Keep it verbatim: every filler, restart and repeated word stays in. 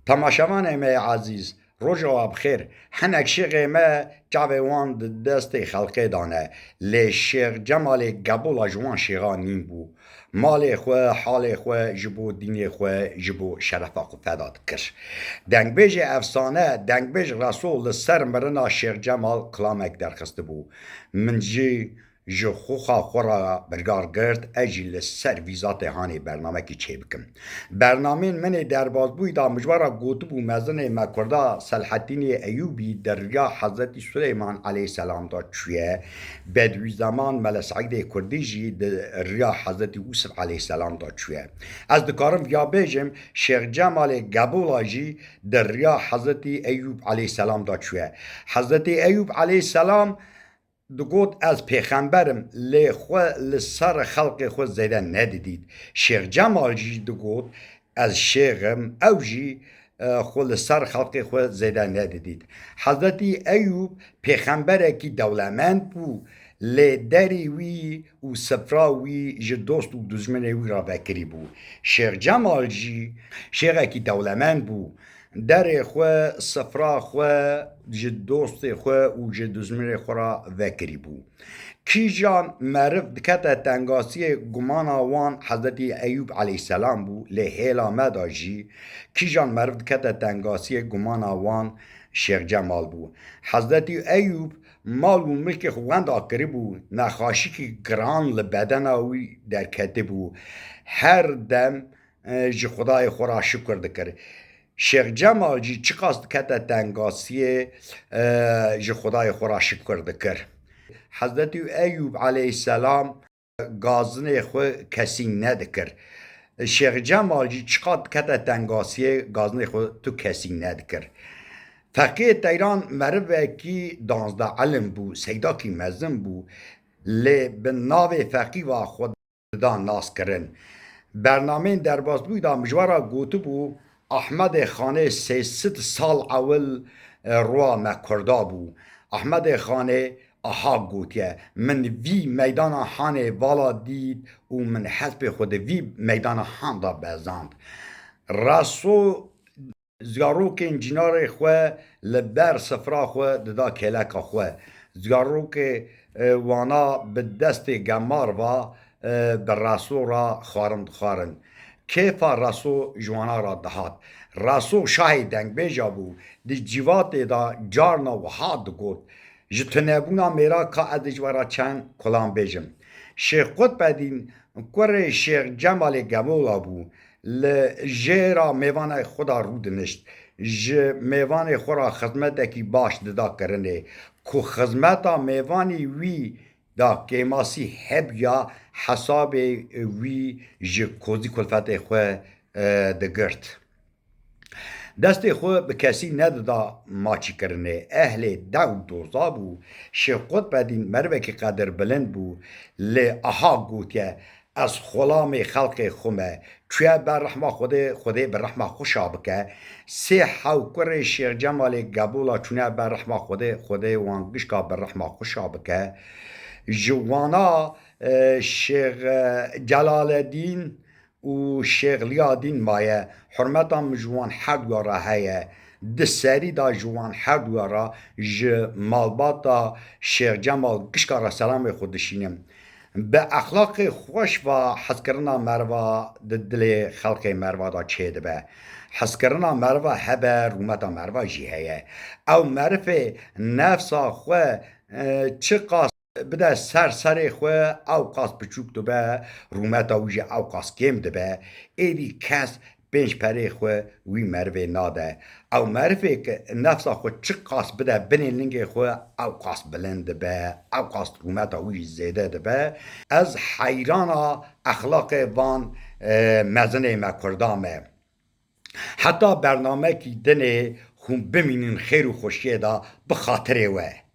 Temaşevanê me yê ezîz, roja we bi xêr. Hinek şêxê me çavê wan di destê xelkê de ne. Lê Şêx Cemalê Gebola ji wan şêxan nîn bû. Malê xwe, halê xwe ji bo dînê xwe, ji bo şerefa xwe feda dikir. Dengbêjê efsane, dengbêj Reso li ser mirina Şêx Cemal kilamek derxistibû. Min jî ji xuxa xwe re biryar girt, ez jî li ser vî zatê hanê bernamekî çêbikim. Bernamên min ê derbazbûyî de min ji we re gotibû, mezinê me Kurda Selhetînê Eyûbî di riya Hezretî Suleyman aleyhîsselam de çûye. Bedwîzeman Mele Seîdê Kurdî jî di riya Hezretî Ûsif aleyhîsselam de çûye. Ez dikarim viya bêjim, Şêx Cemalê Gebola jî di riya Hezretî Eyûb aleyhîsselam de çûye. Hezretî Eyûb aleyhîsselam digot, ez pêxember im, lê xwe li ser xelkê xwe zêde nedidît. Şêx Cemal jî digot, ez şêx im, ew jî, e, xwe li ser xelkê xwe zêde nedidît. Hezretî Eyûb pêxemberekî dewlemend bû, lê derê wî û sifra wî ji dost û dijminê wî re vekirî bû. Şêx Cemal jî şêxekî dewlemend bû. Derê xwe, sifra xwe ji dostê xwe û ji dijminê xwe re vekirî bû. Kîjan meriv dikete tengasiyê gumana wan Hezretî Eyûb aleyhîsselam bû, lê hêla me de jî kîjan meriv dikete tengasiyê gumana wan Şêx Cemal bû. Hezretî Eyûb mal û milkê xwe wenda kiribû, nexaşikî giran li bedena wî derketibû. Her dem, e, ji Xwedayê xwe re şikir dikir. Şêx Cemal jî çiqas dikete tengasiyê, e, ji Xwedayê xwe re şikir dikir. Hezretî Eyûb aleyhîsselam gazinê xwe kesî nedikir. Şêx Cemal jî çiqas dikete tengasiyê, gazinê xwe tu kesî nedikir. Feqiyê Teyran merivekî danzde ilim bû, seydakî mezin bû, lê bi navê feqî ve xwe dida naskirin. Bernameyên derbasbûyî de min ji we re gotibû, Ahmedê Xanê sê sed sal ewil, e, roya me Kurda bû. Ahmedê Xanê aha gotiye, min vî meydana hanê vala dît û min hespê xwe di vî meydana han de bezand. Reso zarokên cînarê xwe li ber sifra xwe dida kêleka xwe. Zarokê, e, wana bi destê gemar va, e, bi Reso re xwarin dixwarin. Kêfa Reso ji wana re dihat. Reso şahê dengbêja bû. Di cîvatê de carna wiha digot, ji tunebûna mêra ka ez ê ji we re çend kulan bêjim. Şêx Qutbedîn kurê Şêx Cemalê Gemola bû. Li jêra mêvanê xwe de rûdinişt. Ji mêvanê xwe re xizmetekî baş dida kirinê. Ku xizmeta mêvanî wî da kêmasî hebûya, hesabê wî ji kozî kulfetê xwe, e, digirt. Destê xwe bi kesî nedida maçîkirinê. Ehlê dew doza bû. Şêx Qutbedîn merivekî qedirbilind bû. Lê aha gotiye, ez xulamê xelkê xwe me. Çûye ber rehma Xwedê, Xwedê bi rehma xwe şa bike. Sê hew kurê Şêx Cemalê Gebola çûne ber rehma Xwedê, Xwedê wan gişka bi rehma xwe şa bike. Ji wana, e, Şêx, e, Celaledîn û Şêx Liyadîn maye. Hurmeta min ji wan herduya re heye. Di serî de ji wan herduya re, ji malbata Şêx Cemal gişka re selamê xwe dişînim. Bi exlaqê xweş ve hezkirina meriva di dilê xelkê meriva de çêdibe. Hezkirina meriva hebe, rûmeta meriva jî heye. Ew merivê nefsa xwe, e, çiqas bide ser serê xwe, ew qas biçûk dibe, rûmeta wî jî ew qas kêm dibe. Êdî kes pênc perê xwe wî merivê nade. Ew merivê ke nefsa xwe çiqas bide binê lingê xwe, ew qas bilind dibe, ew qas rûmeta wî jî zêde dibe. Ez heyrana exlaqê van, e, mezinê me Kurda me. Heta bernamekî dinê hûn bimînin xêr û xweşiyê de, bi xatirê we.